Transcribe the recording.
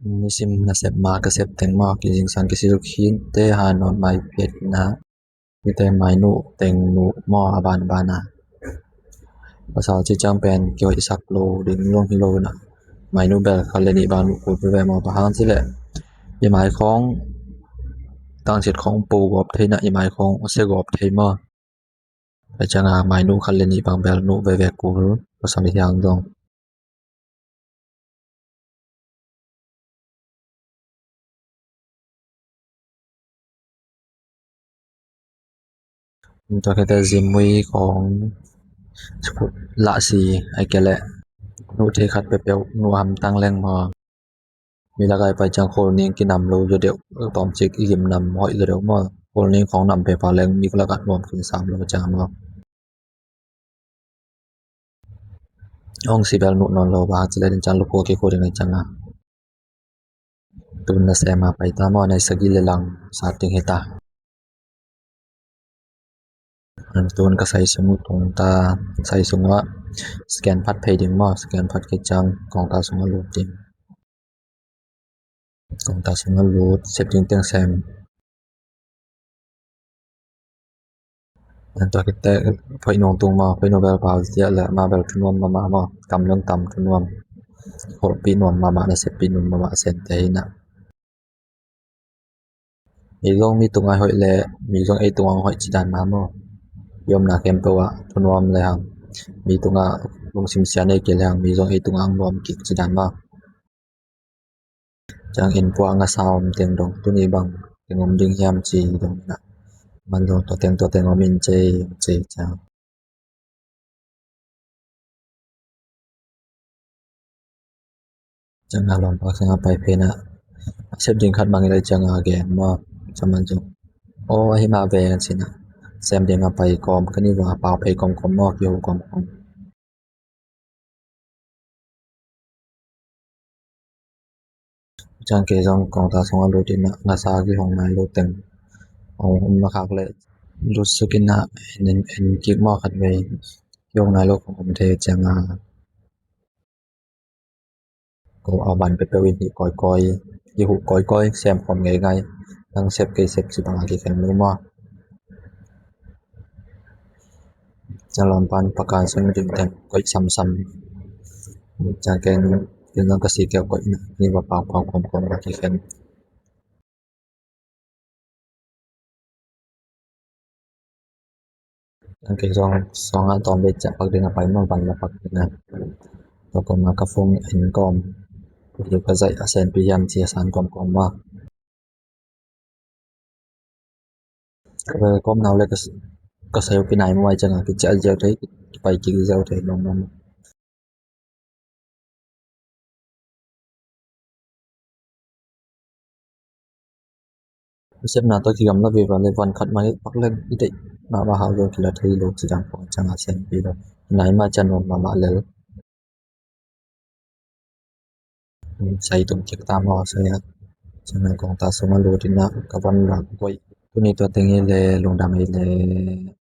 ນິຊິມນາເຊັບມາກະເຊັບແຕງໝໍ້ ກິນຊິງສັນກະຊິລູກຊີ້ນ ແຕ່ຫານອນໄມ້ເພັດນະ ມີແຕ່ໄມ້ໜູແຕງໜູໝໍ້ອາບານອາບານນະ ພາສາຈີນຈ້າງແປນ ເກວອິສັກໂລ ດຶງຫຼວງຮີໂລນະ ໄມ້ໜູແບລ ຄັນເລນີບາງໜູກູດ ແວມອບາຫາງຊິແລ ຍາໄມ້ຂອງຕ່າງເສດຂອງປູກອບເທນະ ຍາໄມ້ຂອງເຊກອບເທມາ ໄປຈາງອາໄມ້ໜູຄັນເລນີບາງແບລ ໜູແວແວກູ ພາສາທີ່ທາງດອງ ຕົວແຄແຕຊິມຸຍຂອງລະຊີ ໄອແກແລະ ໜູເທຄັດແປວໆ ໜູຫຳຕັ້ງແລງມາ ມີລະກາຍໄປຈາງໂຄລນິງກິນນຳໂລຢູ່ເດວ ຕອມຈິກອີກິມນຳຫ້ອຍຢູ່ເດວມາ ໂຄລນິງຂອງນຳເປປາແລງ ມີລະການລວມກິນສາມໂລຈາມາ ອອງຊີແບລ ໜູນອນໂລ ບາຈະໄດ້ເປັນຈານລູກໂຄເກໂຄເດງໃນຈັງອາ ຕູນນະແຊມາໄປຕາໝໍ້ໃນສະກິເລລັງ ສາດຕິງເຮຕາ ອັນຕູນກະໃສ່ສຸງຕຸງຕາ ໃສ່ສຸງວະ ສະແກນພັດເພດິງໝໍ້ ສະແກນພັດເກຈັງ ກອງຕາສຸງອະລູດດິງ ກອງຕາສຸງອະລູດ ເຊັບດິງແຕງແຊມ ອັນຕົວແຄແຕ ພອຍນົງຕຸງໝໍ້ ພອຍນົງແບລປາວເຊຍ ແລະ ມາແບລທຸນວມມະມະໝໍ້ ກຳເລື່ອງຕຳທຸນວມ ໂຄລປີນົມມະມະ ນະເຊັບປີນົມມະມະ ເຊັນແຕຫິນະ ມີລົງມີຕຸງອາຫ້ອຍແລະ ມີລົງເອຕຸງອາຫ້ອຍຈີດານມາໝໍ້ ຍອມນາແຄມເປີວະ ທຸນວມແລະຫາງ ມີຕຸງອາລຸງຊິມເຊຍເນເກແລະຫາງ ມີລົງເອຕຸງອາງລວມກິກຈີດານມາ ຈາງເອັນປົວງາຊາວເຕັງດົງ ຕຸນີບັງເຕັງອມດິງແຮມຈີດົງນະ ມັນດົງຕົວເຕັງຕົວເຕັງອມອິນເຈເຈຈາ ຈາງອາລອມປາກຊະງາໄປເພນະ ເຊັບດິງຄັດມັງໄດ້ຈາງອາແກນມອກ ຈາມັນຈົງ ໂອ ໃຫ້ມາແວງຊິນະ ແຊມດິງອາໄປກອມ ກະນິວາປາວໄປກອມກອມມອກ ໂຍກອມກອມ ຈາງເກຊອງກອງຕາຊອງອາໂລຕິນະ ງາຊາກິຮອງນາຍໂລເຕັງ ອອງມາຄັກເລີຍ ລຸດສຸກິນະ ເອັນ ເອັນ ເອັນ ກິກມໍຄັດເວ ກິຮອງນາຍໂລຂອງອຳເທຈາງາ ກໍເອົາບັນໄປເປີວິນຫິກອຍກອຍ ກິຮຸກອຍກອຍ ແຊມຄວາມໄງໄງ ນັງເຊັບເກເຊັບຊິບັງອາກິແຄມໂລມາ ຈະລອມປານປະການເຊິ່ງດຶງແຕ່ງກ້ອຍຊ້ຳໆ ຈາແກງເປັນນອງກະສີແກ້ວກ້ອຍນະ ນີ້ວ່າປາວປາວຄອມຄອມວ່າຂີ້ແຂງ ຈາແກງສອງ ສອງອັນຕອນເວຈະປັກດຶງອອກໄປ ມາວັນລະປັກດຶງນະ ແລ້ວກໍມາກະຟົງເຫັນກອມ ຢູ່ກະໃສອາແສນປີຍາມເຈຍສານກອມກອມວ່າ ກະເລີຍກ້ອມເນົາແລ້ວກະ ກະໃສ່ປີນາຍມາໄວ້ຈັງອາ ກິດຈະເຈົ້າໄດ້ ໄປກິດເຈົ້າໄດ້ນອນນຳ ເຊັບໜ້າຕາກິກຳລະເວວາເລວັນຄັດມາເຮັດປັກເຫຼັງອີເດ ມາວ່າຫາໂລກິລະເທໂລຈິດັງປອງຈັງອາແສນປີໂລ ນາຍມາຈະນອນມາມາເລີ ໃສ່ຕົງເຈັກຕາມອອສະຍະ ຈະນາຍກອງຕາສຸມາໂລດິນະ ກະວັນລາກວຍ ໂຕນີ້ຕົວເຕັງເອແລ ລົງດຳເອແລ